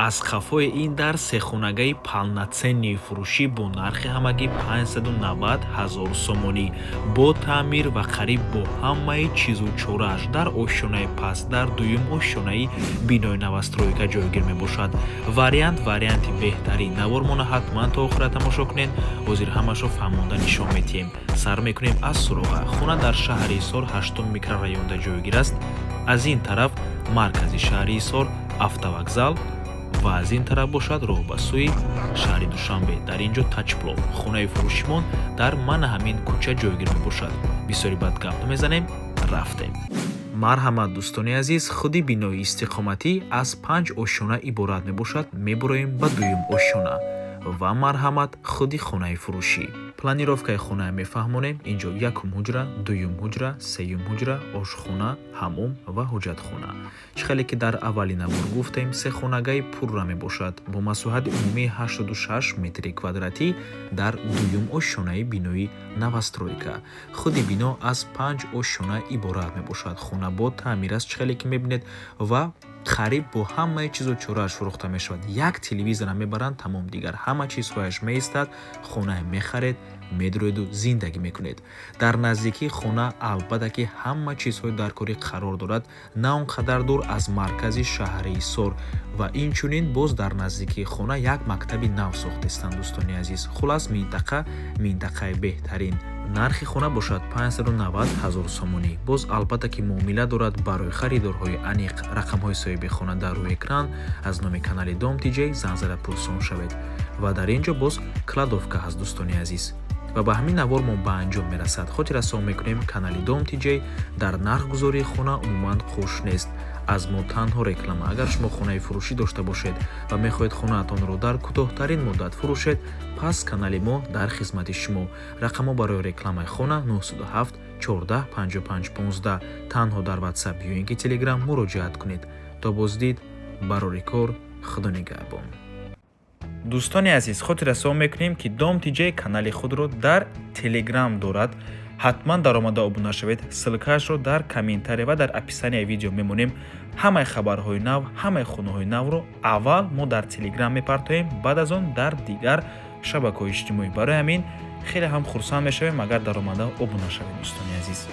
Аз қафои ин дар сехонагаи полноценный фурӯшӣ бо нархи ҳамагӣ 590 ҳазор сомонӣ, бо таъмир ва қариб бо ҳамаи чизу чорааш дар ошёнаи паст, дар дуюм ошёнаи бинои новостройка ҷойгир мебошад. Вариант, варианти беҳтарин. Навормона ҳатман то охира тамошо кунед. Ҳозир ҳамашро фаҳмонда нишон медиҳем. Сар мекунем аз суроға. Хона дар шаҳри Ҳисор, ҳаштум микрорайонда ҷойгир аст. Аз ин тараф маркази шаҳри Ҳисор, автовокзал ва аз ин тараф бошад роҳ ба сӯи шаҳри Душанбе. Дар ин ҷо Таҷплов. Хонаи фурӯшимон дар мана ҳамин кӯча ҷойгир мебошад. Бисёри бад гап намезанем, рафтем. Марҳамат, дӯстони азиз. Худи бинои истиқоматӣ аз панҷ ошёна иборат мебошад. Мебуроем ба дуюм ошёна ва марҳамат, худи хонаи фурӯшӣ. Планировкаи хона мефаҳмонем. Инҷо якум ҳуҷра, дуюм ҳуҷра, сеюм ҳуҷра, ошхона, ҳамом ва ҳоҷатхона. Чӣ хеле ки дар аввали навор гуфтем, сехонагаи пурра мебошад бо масоҳати умумии 86 метри квадратӣ дар дуюм ошёнаи бинои новостройка. Худи бино аз панҷ ошёна иборат мебошад. Хона бо таъмир аст, чӣ хеле ки мебинед, ва қариб бо ҳамаи чизу чорааш фурӯхта мешавад. Як телевизорам мебаранд, тамом, дигар ҳама чизҳояш меистад. Хонае мехаред, медроеду зиндагӣ мекунед. Дар наздикии хона, албатта ки, ҳама чизҳои даркорӣ қарор дорад, на он қадар дур аз маркази шаҳри Ҳисор. Ва инчунин боз дар наздикии хона як мактаби нав сохтестанд, дӯстони азиз. Хулас, минтақа минтақаи беҳтарин. Нархи хона бошад 590 ҳазор сомонӣ. Боз, албатта ки, муомила дорад. Барои харидорҳои аниқ рақамҳои соҳиби хона дар рӯи экран. Аз номи канали Дом Тиҷей занг зада пурсон шавед. Ва дар ин ҷо боз кладовка ҳаст, дӯстони азиз. Ва ба ҳамин навор мо ба анҷом мерасад. Хотиррасон мекунем, канали Дом Тиҷей дар нархгузории хона умуман қуш нест. Аз мо танҳо реклама. Агар шумо хонаи фурӯшӣ дошта бошед ва мехоҳед хонаатонро дар кӯтоҳтарин муддат фурӯшед, пас канали мо дар хизмати шумо. Рақамҳо барои рекламаи хона 907 14 55 15. Танҳо дар Ватсап ё ин ки Телеграм муроҷиат кунед. То боздид, барори кор, Худо нигаҳбон. Дӯстони азиз, хотиррасон мекунем, ки Дом Тиҷей канали худро дар Телеграм дорад. Ҳатман даромада обуна шавед. Ссылкаашро дар комментария ва дар описанияи видео мемонем. Ҳамаи хабарҳои нав, ҳамаи хонаҳои навро аввал мо дар Телеграм мепартоем, баъд аз он дар дигар шабакаҳои иҷтимоӣ. Барои ҳамин хеле ҳам хурсанд мешавем, агар даромада обуна шавед, дӯстони азиз.